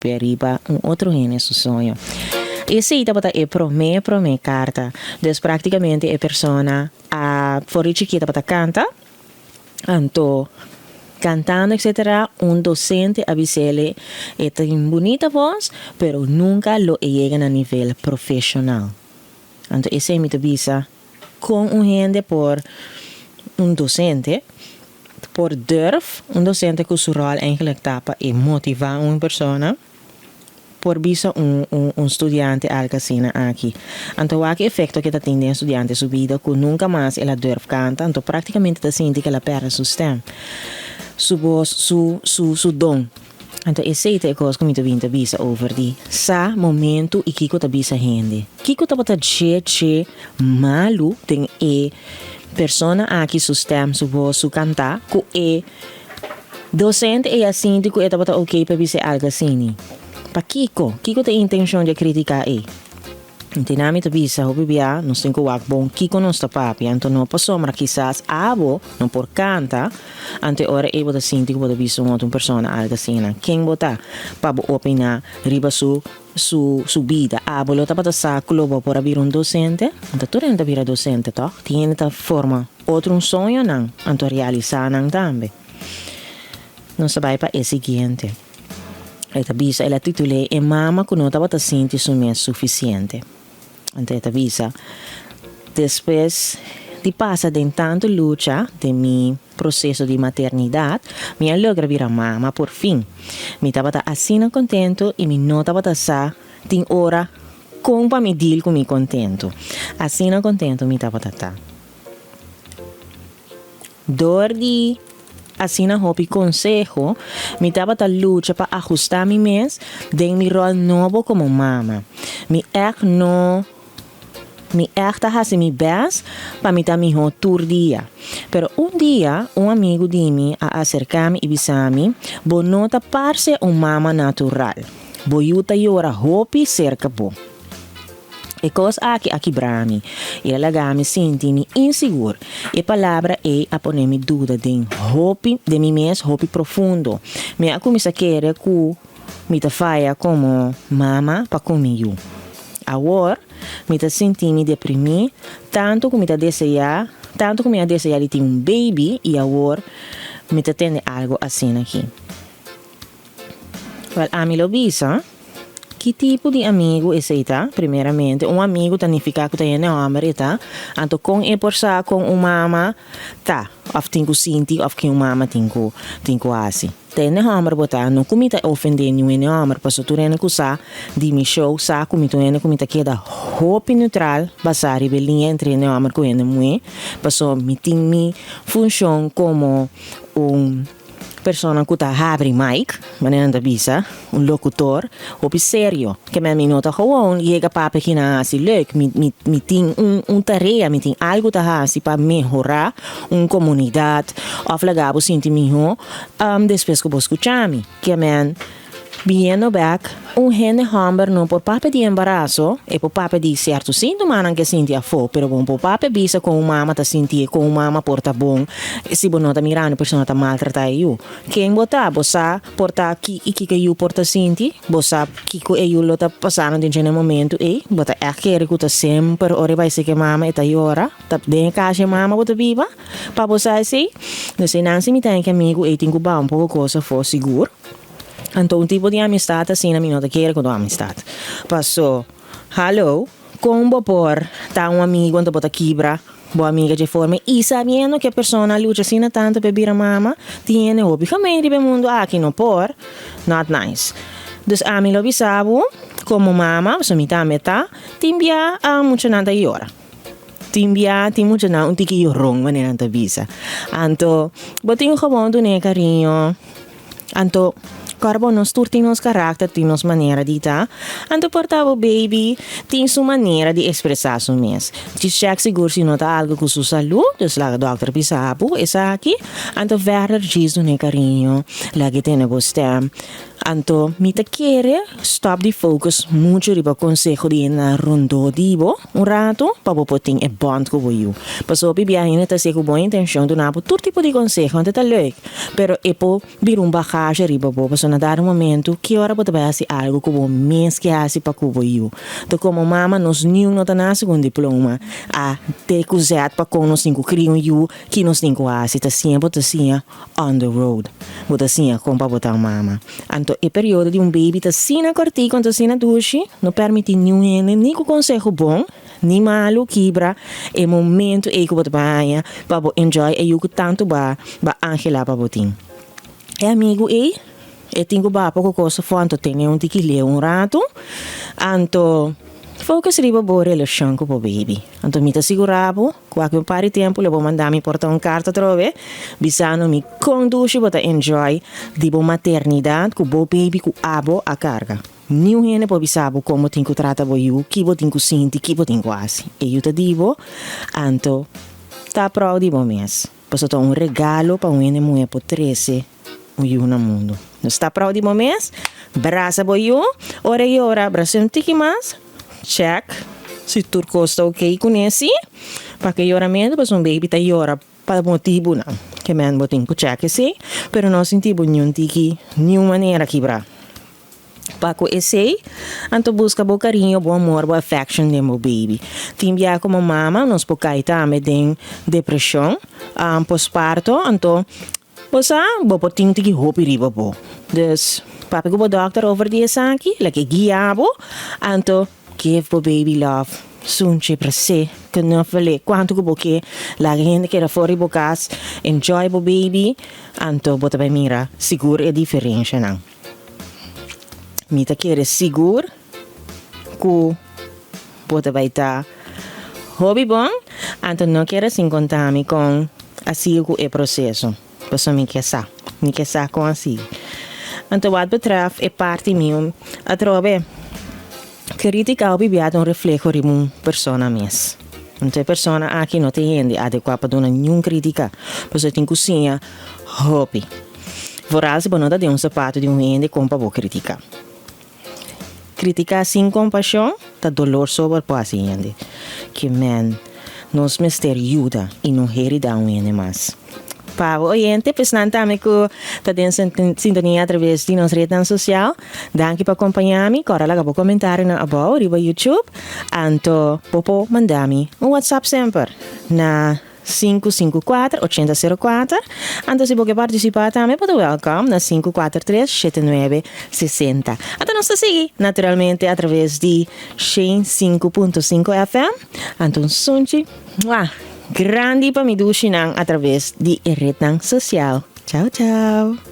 Papia riba un otro hende su soño. Esei tabata e promé promé karta. Dus práktikamente e persona a for di chikí tabata kanta, anto kantando etcetera un dosente a bis'ele e tin bunita vos pero nunka lo e yega na nivel profeshonal. Anto esei mi ta bisa kon un hende por, un dosente, Por durf un docente cu su rol eigenlijk ta pa e motiva un persona, por bisa un un studiante algo asina aki. Anto wak e efecto cu ta tin den e studiante su bida cu nunca mas el a durf canta, anto practicamente ta sinti cu el a perde su stem, su bos, su su su don. Anto esey ta e cos cu mi ta bin ta bisa over di sa momento y kico ta bisa hende. Kico tabata dje dje malu den e persona aki su stem, su voz, su canta cu e docente ey a sinti cu e tabata ok pa bisa algo asini? Pakico? Kico ta e intencion dje critica ey? Ntina mi ta bisa hopi bia nos tin ku wak bon kiko nos ta papia, anto no pasobra kisas abo no por kanta, anto e ora ei bo ta sinti ku bo ta bisa un otro persona algu asina. Ken bo ta pa bo opiná riba su su su bida? Abo lo tabata sa ku lo bo por a bira un dosente? Anto tur hende ta bira dosente tòg? Tin hende ta forma otro un soñonan anto realisá nan tambe. Nos ta bai pa e siguiente. E ta bisa, el a titul'é E mama ku no tabata sinti su mes sufisiente. Anto e ta bisa, Despues di pasa den tantu lucha den mi proseso di maternidat, mi a logra bira mama por fin. Mi tabata asina kontentu i mi no tabata sa tin ora kon pa mi deal ku mi kontentu. Asina kontentu mi tabata ta. Dor di asina hopi konseho, mi tabata lucha pa ahustá mi mes den mi ròl nobo komo mama. Mi ègt no Mi ègt ta hasi mi bèst pa mi ta mihó tur dia. Pero un dia, un amigu di mi a aserká mi i bisa mi, Bo no ta parse un mama natural. Bo yu ta yora hopi serka bo. E kos aki a kibra mi i a laga mi sinti mi insigur. E palabra ei a pone mi duda den hopi den mi mes hopi profundo. Mi a kuminsá kere ku mi ta faya komo mama pa ku mi yu. Awor mi ta sinti mi deprimí tantu ku mi ta deseá tantu ku mi a deseá di tin un baby i awor mi ta tende algu asina aki. Wèl, ami lo bisa, Ki tipo di amigu esei ta? Primeramente, un amigu ta nifiká ku ta hende hòmber e ta. Anto kon e por sa kon un mama ta òf tin ku sinti òf kin un mama tin ku tin ku hasi? Ta hende hòmber bo ta. No ku mi ta ofendé niun hende hòmber, pasobra tur hende ku sa di mi show sa ku mi ta un hende ku mi ta keda hopi neutral basá riba e liña entre hende hòmber ku hende muhé, pasobra mi tin mi funshon komo un. Persona ku ta habri mic, manera nan ta bisa, un lokutor, hopi serio. Ke men mi no ta gewoon yega papia kina hasi leuk. Mi mi mi tin un un tarea, mi tin algu ta hasi pa mehorá un komunidat òf laga bo sinti mihó despues ku bo skucha mi. Ke men. Biniendo bek, un hende hòmber no por papia di embaraso, e por papia di sierto síntomanan ke sinti afó, pero bo no por papia bisa kon un mama ta sintié, kon un mama por ta bon si bo no ta mirando e persona ta maltratá e yu. Ken bo ta? Bo sa por ta ki i kiko e yu por ta sinti? Bo sa kiko e yu lo ta pasando den dje na e momentu ei? Bo ta ègt kere ku ta semper ora e bai seki e mama e ta yora? Ta den e kas e mama bo ta biba pa bo sa esei? Nos einan si mi ta e amigu ei tin ku baha un poko kos afó sigur. Anto un tipo di amistad asina mi no ta kere ku ta un amistad. Paso, hallo, kon bo por ta un amigu anto bo ta kibra bo amiga dje forma i sabiendo ku e persona a lucha asina tantu pa e bira mama, tin hende hopi gemeen riba e mundu aki, no por? Not nice. Dus ami lo bisa bo, komo mama, pasobra mi tambe ta, tin bia muchanan ta yora. Tin bia tin muchanan un tiki yoron manera nan ta bisa. Anto bo tin gewoon dun'e kariño. Anto, kòrda bo nos tur tin nos karakter, tin nos manera di ta. Anto por ta bo baby tin su manera di ekspresá su mes. Djis chèk sigur si no ta algu ku su salú, dus laga dòkter bisa bo esaki. Anto verder djis dun'e kariño, laga e tene bo stèm. Anto mi ta kere stop di focus mucho riba conseho di hendenan rondó di bo un rato pa bo por tin e bond cu bo yu. Pasobra hopi bia hende ta haci cu bon intencion duna bo tur tipo di conseho, anto ta leuk, pero e por bira un bagage riba bo pasobra na dado momento ki ora bo ta bay haci algo cu bo mes ke haci pa cu bo yu. Anto como mama nos niun no ta naci cu un diploma A, T cu Z pa con nos tin cu cria un yu, ki nos tin cu haci, ta siña bo ta siña. On the road. Bo ta siña kon pa bo ta un mama. Anto e periodo di un baby ta asina kòrtiku anto asina dushi, no pèrmití niun hende ni ku konseho bon ni malu kibra e momentu ei ku bo ta baña pa bo enjoy e yu ku tantu ba ba anhelá pa bo tin. E amigu ei e tin ku baha poko kos afó anto tene un tiki leu un ratu anto focus riba bo relashon ku bo baby. Anto mi ta sigurá bo. Ku aki un par di tempu lo bo manda mi porta un karta atrobe bisando mi kon dushi bo ta enjoy di bo maternidat ku bo baby ku abo a karga. Niun hende por bisa bo kon bo tin ku trata bo yu, ki bo tin ku sinti, ki bo tin ku hasi. E yu ta di bo, anto ta proud di bo mes. Pasobra ta un regalo pa un hende muhé por trese un yu na mundu. Nos ta proud di bo mes, brasa bo yu, ora e yora bras'é un tiki mas. Check si tur cos ta ok cu ne si pa ke yoramentu pasobra un baby ta yora pa motibunan ke men bo tin cu check esey pero no sinti bo niun tiki niun manera kibra pa cu esey anto busca bo cariño bo amor bo affection den bo baby tin bia como mama nos por cay tambe den depresion posparto anto Bo sa, bo por tin tiki hopi riba bo. Dus, papia ku bo dòkter over di esaki, lak e guia bo, anto give bo baby love, sunchi, bras'é, knuffel e, kuantu ku bo ke, laga hende keda for di bo kas, enjoy bo baby, anto bo ta bai mira sigur e diferenshanan. Mi ta kere sigur ku bo ta bai ta hopi bon, anto no kere sin konta mi kon a sigui ku e proseso, pasobra mi ke sa, mi ke sa kon a sigui. Anto wat betrèf e parti mi atrobe kritika hopi bia ta un refleho riba un persona mes. Anto e persona aki no ta e hende adekuá pa duna niun kritika, pasobra e tin ku siña hopi. Vooral si bo no ta den un sapato di un hende kon pa bo kritika. Kritiká sin kompashon ta dolor sober pa hasi hende. Ke men, nos mester yuda i no heridá un hende mas. Pa bo oyente, pa esnan tambe ku ta den sintonia atraves di nos retnan sosial, danki pa kompañá mi. Kòrda laga bo komentarionan abou riba YouTube. Anto bo por manda mi un WhatsApp semper na. 554 80 04 Anto si bo ke partisipá tambe bo ta wèlkòm na 543 79 60. Anto nos ta sigui naturalmente atraves di 105.5 FM. Anto un sunchi mua grandi pa mi dushinan atraves di e retnan sosial. Chao chao.